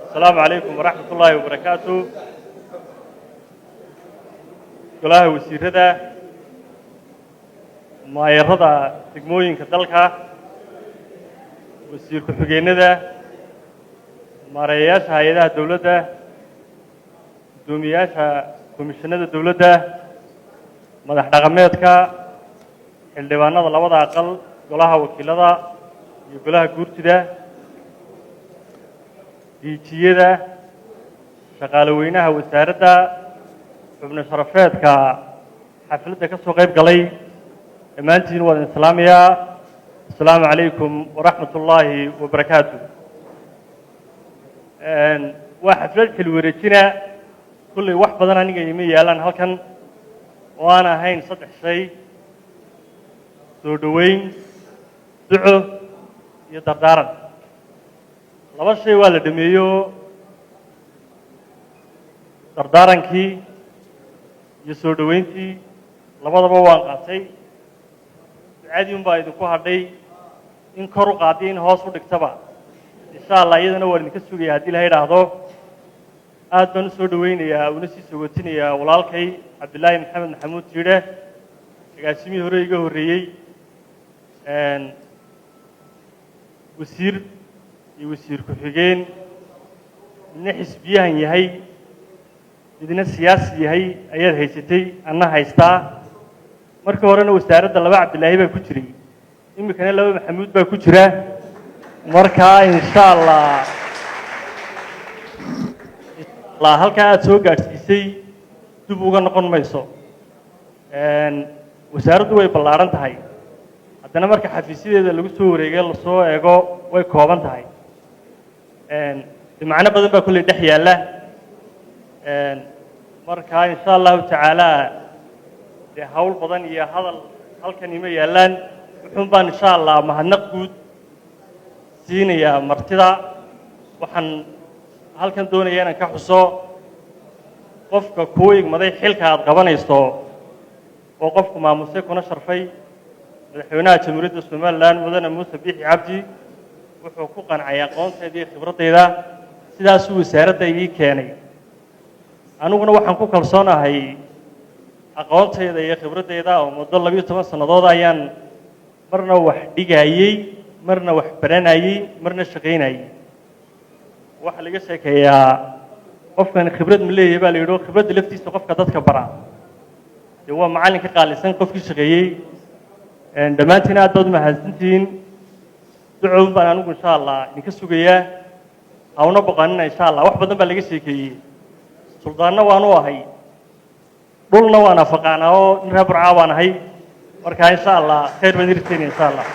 Asalaamu calaykum waraxmat ullaahi wabarakaatu. Golaha wasiirada, maayarada degmooyinka dalka, wasiir ku-xigeennada, maareeyayaasha hay-adaha dowladda, guddoomiyayaasha komishanada dowladda, madax dhaqameedka, xildhibaanada labada aqal, golaha wakiilada iyo golaha guurtida, DG-yada, shaqaale weynaha wasaaradda, xubno sharafeedka xafladda ka soo qayb galay, dhammaantiin waan idin salaamayaa. Asalaamu calaykum waraxmat ullaahi wabarakaatu. Waa xaflad xil wareejina. Kulley wax badan aniga ima yaalaan halkan oo aan ahayn saddex shay: soo dhoweyn, duco iyo dardaaran. Laba shay waa la dhameeyo, dardaarankii iyo soo dhoweyntii labadaba waan qaatay. Ducadii un baa idinku hadhay, in kor u qaadiy in hoos u dhigtaba insha Allah iyadana waan idinka sugaya haddii la idhaahdo. Aad baan u soo dhoweynayaa una sii sogotinayaa walaalkay Cabdillaahi Maxamed Maxamuud Jiidhe, agaasimihii hore iga horreeyey. Wasiir iyo wasiir ku-xigeen, midna xisbiyahan yahay, midna siyaasi yahay ayaad haysatay, anna haystaa. Markii horena wasaaradda laba Cabdillaahi baa ku jiray, iminkana laba Maxamuud baa ku jira. Markaa insha Allah Allah halkaa aada soo gaadhsiisay dib uga noqon mayso. Wasaaraddu way ballaaran tahay, haddana marka xafiisyadeeda lagu soo wareegay, lasoo eego, way kooban tahay. Macno badan baa kolley dhex yaalla. Marka insha Allahu tacaala dee hawl badan iyo hadal halkan ima yaallaan. Wuxuun baan insha Allah mahadnaq guud siinayaa martida. Waxaan halkan doonaya inaan ka xuso qofka kuu igmaday xilka aad qabanayso oo qofku maamusay kuna sharfay, Madaxweynaha Jamhuuriyadda Somaliland, Mudane Muuse Biixi Cabdi. Wuxuu ku qancay aqoonteeda iyo khibraddayda, sidaasuu wasaaradda ii keenay. Aniguna waxaan ku kalsoonahay aqoontayda iyo khibraddayda oo muddo 12 sannadood ayaan marna wax dhigayey, marna wax baranayey, marna shaqaynayey. Waxaa laga sheekeeyaa qofkan khibrad ma leeyahay baa la yidhi, oo khibradda laftiisa qofka dadka bara dee waa macallin ka qaalisan qofkii shaqeeyey. Dhammaantiin aad baad umahadsantihiin. Ducown baan anigu insha Allah idinka sugayaa. Hawna boqonina insha Allah. Wax badan baa laga sheekeeyey. Suldaanna waan u ahay, dhulna waan afaqaanaa oo nin reer Burcaa baan ahay. Marka insha Allah khayr baan irteynaya insha Allah.